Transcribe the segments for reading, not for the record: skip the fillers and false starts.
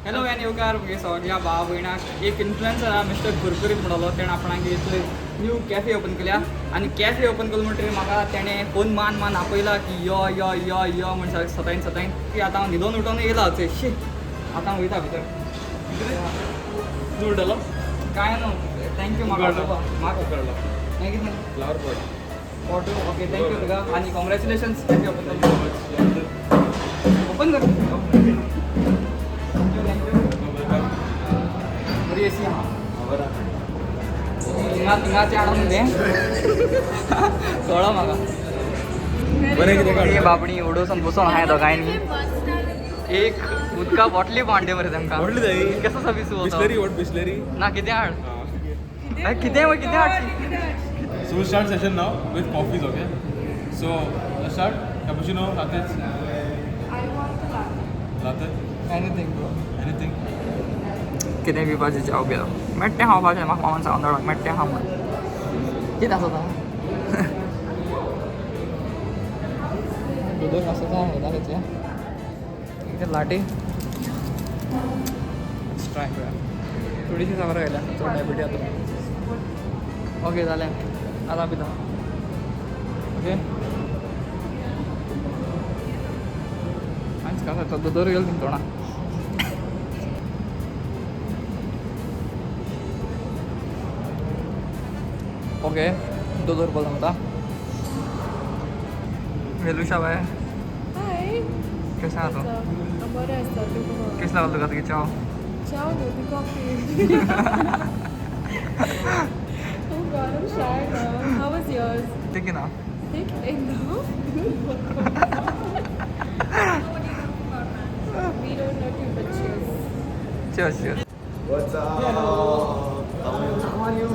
Hello आनी येवकार मुगे सगळ्या भाव भयणाक. एक इन्फ्लुएन्सर आहा मिस्टर कुरकुरीत म्हणलो, तेणें आपणाक इतले न्यू कॅफे ओपन केल्या आनी कॅफे ओपन केलो म्हणटकीर म्हाका तेणें फोन मान मान आपयला की यो यो यो यो म्हण सारकें सतायन सतायन की आतां हांव न्हिदोन उठोन येयला चोय. शी, आतां हांव वयता भितर. तूं उठलो? काय न्हू, thank you म्हाका उलोवपाक. म्हाका उकडलो. हें कितें? Flower pot. Photo. Okay, thank you तुका आनी कॉंग्रॅच्युलेशन्स. कॅफे ओपन केलो. ओपन कर. Thank you, thank you. बरी एसी आहा थिंगा. थिंगाचे हाडून तें कळ्ळो म्हाका. बरें कितें काडलें? ही बाबणी उडोवसून बसून आहाय दोगांयनी. एक उदका बॉटली हाडली मरे तांकां. व्हडली जाय. कसो सर्वीस? Bisleri, what Bisleri? ना, कितें हाड. अरे कितें कितें हाड. So we'll start session now with coffees, okay? So let's start. Cappuccino, lattes. I want a latte. Latte, anything bro. Anything. कितें पिवपाचें च्याव पिलो मेट्टें खावपाचें. म्हाका मामान सांगून धाडूंक मेट्टें खा म्हूण. कितें आसा आतां दोदोर आसा तेचें कितें लाटी ट्राय करूया. थोडीशी साकर घायल्या, चड डायबिटी आतां. ओके, जालें, आतां पिता. ओके, आनी कसो तो दोदोर गेलो तुमी तोंडा. ओके, दोदोर बोल आता. वेलुशा बाय. Hi. कशें आहा तूं? बरें आसता, तूं कहो? कशें लागलो तुका तुगे च्याव? Ciao, no, the coffee. Oh God, I'm shy now. How was yours? ठीक ना. Thick enough? We don't know too much. Cheers. Cheers, cheers. What's up? How are you?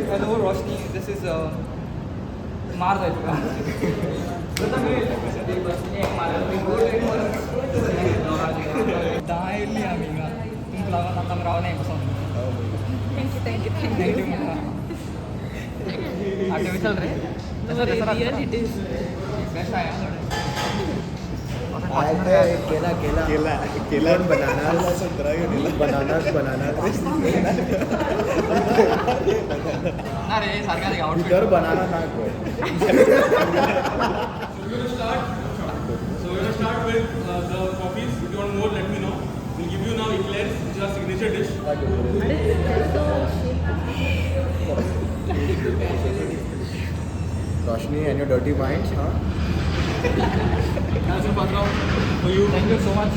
Hello Roshni, this is मार जाय तुका. धा येयल्ली आमी हिंगा तुमकां लागून. आतां आमी रावले बसोन. Thank you, thank you, thank you. Thank you. Artificial रे. Real it is. Best आहे. केला केला केला केला. बनाना संत्रा बनाना बनाना. ना रे, सारकें आउटफिट. इधर बनाना ना कोई. So we're gonna start. So we're gonna start with the coffees. If you want more, let me know. We'll give you now eclairs, which is our signature dish. Roshni and your dirty minds, huh? That's Patra for you. Thank you so much.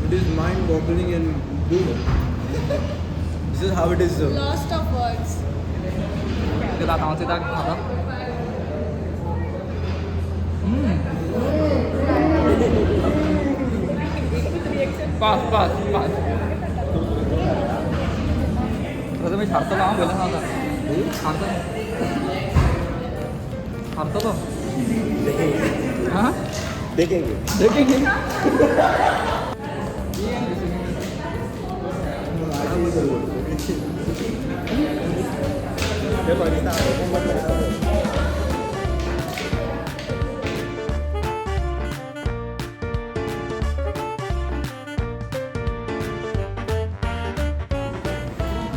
It is mind-boggling and good. This is how it is. Lost of words. आतां हांव चिंता खाता. Pass pass pass. Prathamesh हारतलो हांव पयलें सांगता. हारतलो, हारतलो. हां. देखेंगे. देखेंगे. ये पाकिस्तान.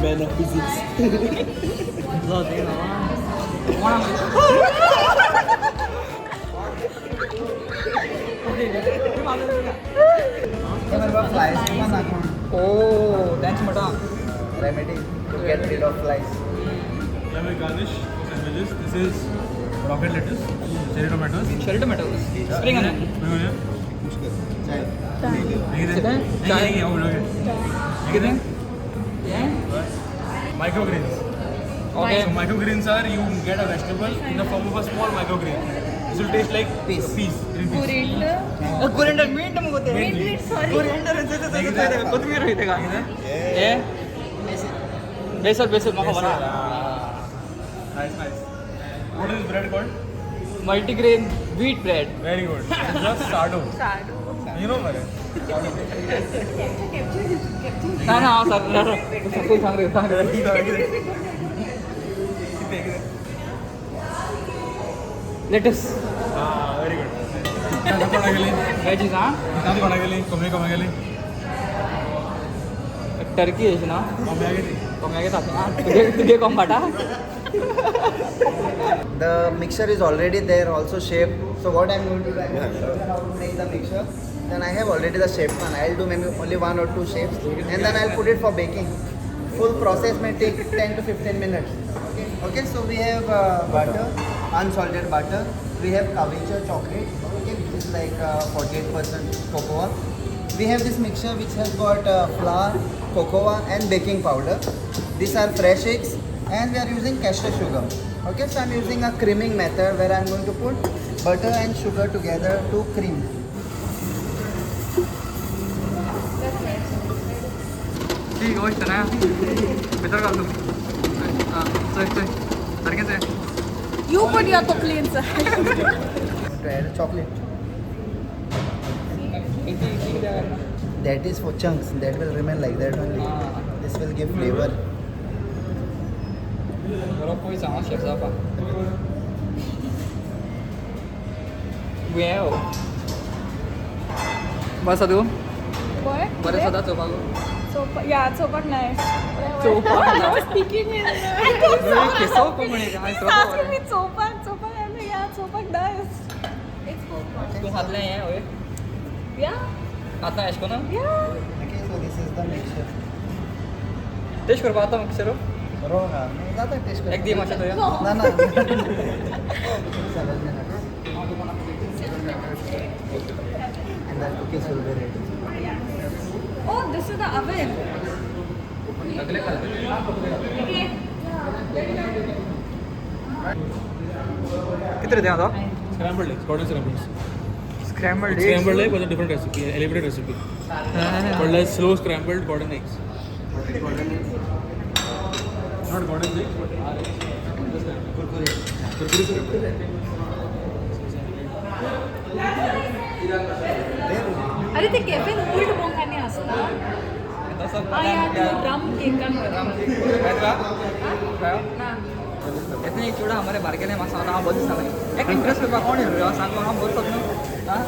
Man of physics. जो ते कोणा. Flies. Oh, that's म्हणटा. Remedy to get rid of flies. We have a garnish for sandwiches. This is rocket lettuce, cherry tomatoes, cherry tomatoes, spring onion. Spring onion. चाय. कितें? नहीं नहीं, okay. कितें? Microgreens. Okay. So microgreens are, you get a vegetable in the form of a small microgreen. This will taste like Peas. Peas. Green peas. Coriander. Coriander mint मुगो ते. Mint leaf, sorry. Coriander कोथमीर वयता का हे? बेसर बेसर म्हाका खबर आहा. Nice, nice. What is this bread called? Multigrain wheat bread. Very good. Just sourdough. Sourdough. You know मरे. Capture, capture, capture. ना ना, हांव सर सांग रे, सांग रे. Lettuce. Ah, very good. कोणा गेली? वेजीज हा. कोणा गेली? कोंबडी कोंबड्या गेली? टर्की अशी ना. कोंबड्या गेली. कोंबड्या घेता तुगे तुगे कोंबाटा. The mixture is already there, also shaped. So what I'm going to do, I'm going to show you how to make the mixture. Then I have already the shaped one. I'll do maybe only one or two shapes, and then I'll put it for baking. Full process may take 10 to 15 minutes. Okay. Okay. So we have butter, unsalted butter. We have kavicha chocolate, okay, which is like 48% cocoa. We have this mixture which has got flour, cocoa, and baking powder. These are fresh eggs, and we are using castor sugar. Okay, so I'm using a creaming method where I'm going to put butter and sugar together to cream. ती गोश्ट ना भितर घाल तूं. आं चोय चोय सारकें चोय. You put your tokli inside. To add chocolate. That is for chunks. That will remain like that only. Ah. This will give flavor. बरो पयस हांव शेफ जावपाक. वेव बस तूं. What? बरें सदां चोवपाक. Chopak. Yeah, chopak nice. Chopak I was speaking in. I think so. केसो कोंबडी He's asking me chopak, chopak. I'm like, yeah, chopak nice. It's chopak. तूं खातलें हें हय? Yeah, आतां एश कोन्न yeah. Okay, so this is the mixture. Test करपा आतां mixer. बरोबर ना? जाता टेस्ट. एक दी मातशें थंय. No. ना ना. 7 minutes. And the cookies will be ready. Oh, this is the oven. सगळे घाल. Okay. कितें रे तें आतां? Scrambled eggs, golden scrambled eggs. Scrambled. Scrambled egg was a different recipe, elevated recipe. Called as slow scrambled golden eggs. Not golden eggs, but our eggs. Just scrambled. Kurkure. Kurkure scrambled. अरे ते caffeine old मोंगांनी असता. Ah, yeah, तूं रम केकान. ना. येतना एक चेडो मरे बारकेले म्हाका सांगता हांव बरो दिसता मागीर एक इम्प्रेस करपाक कोण येयलो सांगू हांव बरो न्हू. आं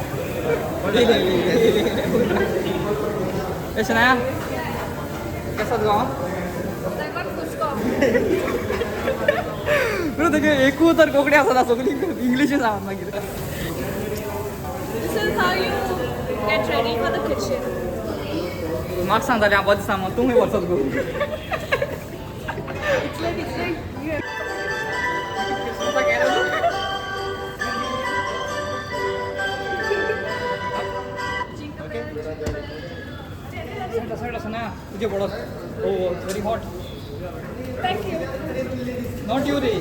ए शनाया केसो तुका हांव? I got goosebumps. बरो तेगे एकूच तर कोंकणी आसना, सगळी इंग्लिशूच आहा मागीर. This is how you get ready for the kitchen. म्हाका सांगतालें हांव बरो दिसता म्हूण, तूं खंय वचत गो? It's like you क्रिसमसाक येयला तूं? Okay. सायड सायड आसा ना तुजे पडत. Oh, it's very hot. Thank you. Not you रे.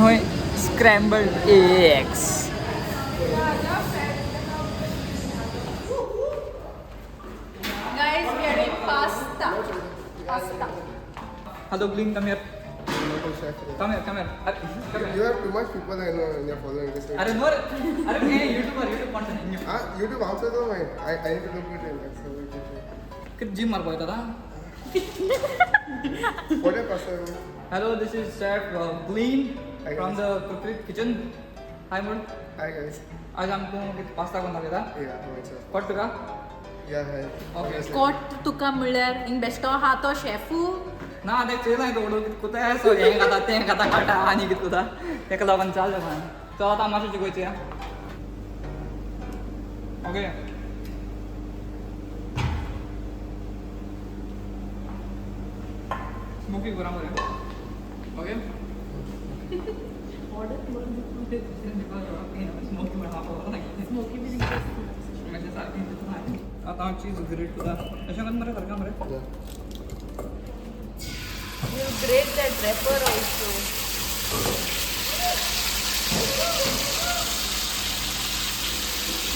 होय scrambled eggs. Guys, we are doing pasta. Pasta. Hello Gleen, come here. Come here, come here. अरे come You here. have too much people I know and you're following this. अरे no रे. अरे मैं YouTuber, YouTube content. Ah, YouTube also though, I need to look at it. That's so good. कित gym मारपा वयता आतां? What a person. Hello, this is Chef Gleen Hi, from guys. the Kurkurit Kitchen. Hi म्हण. Hi guys. आज आमकां कितें pasta कोन्न दाखयता. Yeah, how myself. कोट तुका? Yeah, hi. Okay. कोट तुका म्हणल्यार हिंग बेश्टो आहा तो शेफू. ना तें चोयलां तो कितें कुता सो हें खाता तें खाता काटा आनी कितें कुता तेका लागून चालू जाता. चल आतां मातशें शिकयचें. ओके. स्मोकी करा मरे. ओके. स्मोकी म्हणून Smoky बी म्हणजे सारकें आतां हांव चीज ग्रेट करता अशें करून मरे सारकें मरे. Yeah. You grate that wrapper also.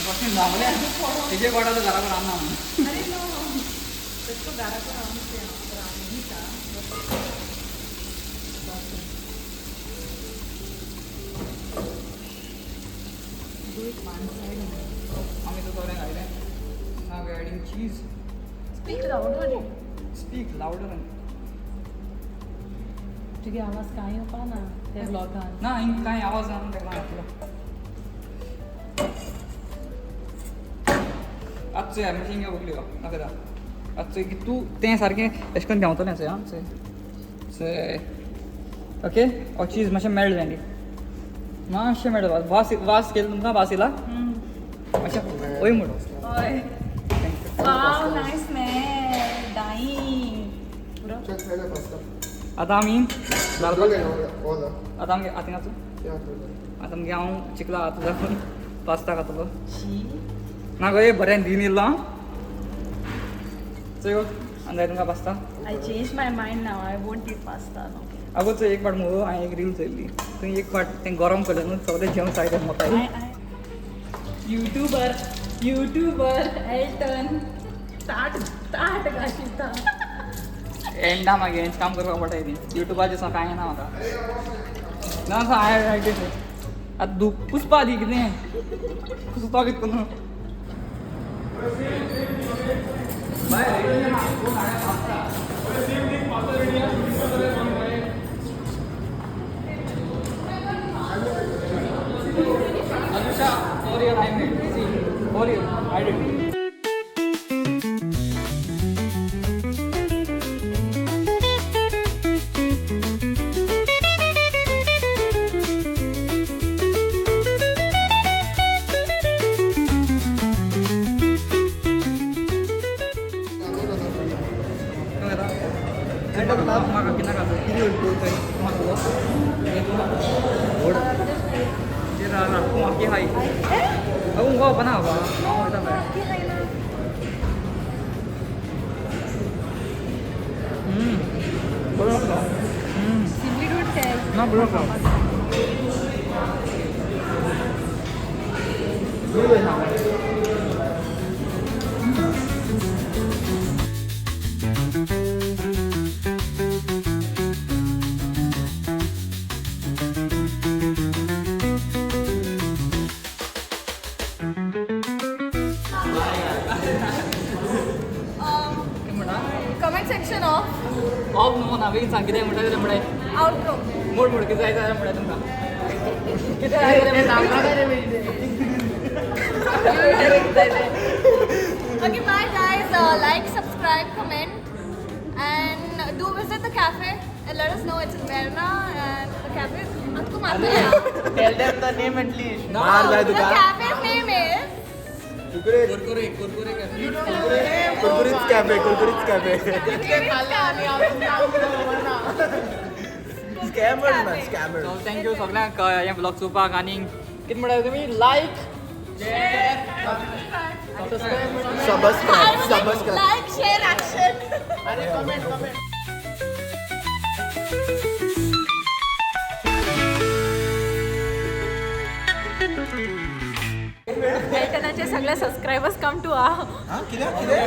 कशें धांवलें तेजे कोटा तर घरा रांदना म्हणून. अरे no. इसको गारा को राम से राम ही था. Do it one side only. आमी तो सगळें घातलें. Now we are adding cheese. Speak louder. Speak louder. तुगे आवाज कांय येवपा ना त्या ब्लॉगान. ना हिंग कांय आवाज ना तेका घातलो. आतां चोया मातशें हिंगा बगली यो दाखयता. आतां चोय की तूं तें सारकें एशें करून देंवतलें. चोय आं, चोय चोय. ओके, हो चीज मातशें मेल्ट जाय. मातशें मेल्ट. वास वास केलो तुमकां? वास येयला मातशें? वय म्हूण. हय. Wow, nice smell. Dying. Check try the pasta. आतां आमी Don't get all the. आतां आमगे आतां थिंगाचो. Yeah, throw. आतां आमगे हांव चिकला आतां दाखोवन पास्ता खातलो ना गो. बरें दिन येयलो. चोय गो, आनी जाय तुमकां pasta? I change my mind now. I won't eat pasta now. आगो चोय, एक फावट मुगो हांवें एक रील चोयल्ली. थंय एक फावट तें गरम केलें न्हू, सगळें जेवण सायडीन मोताय. युट्यूबर युट्यूबर एल्टन ताट ताट घाशिता. एंडा मागीर हेंच काम करपाक पडटा. ती युट्यूबाचें सांग कांय ना म्हाका ना. हांवें आतां धूप पुसपा दी कितें पुसता कितें करून. Anusha, for your I made. See, for you, I did. म्हाका कितें खाता? तूं खाय. अगो मुगो बना बाबा, हांव वयता भायर. बरो आसलो. Simply don't tell. ना, बरो आसलो. कितें म्हणटा? Comment section off. Of न्हू ना, बेगीन सांग कितें म्हणटा तें म्हणटा. Outro. मोड मोड. कितें जाय जाल्यार म्हणटा तुमकां. कितें जाय जाल्यार म्हणटा. Okay, bye guys. Like, subscribe, comment, and do visit the cafe and let us know it's in Verna and the cafe. आपको मालूम है? Tell them the name at least. मार जाय The तुका. cafe's name is Kurkure. Kurkure, Kurkure cafe. Kurkurit cafe, Kurkurit cafe. Scammers man, scammers. So thank you सगळ्यांक हे blog चोवपाक. आनी कितें म्हणटा तुमी? लायक, Subscribe, subscribe. Like, share, action. एल्टनाचे सगळे सबस्क्रायबर्स कम टू आ. हा, कितें कितें?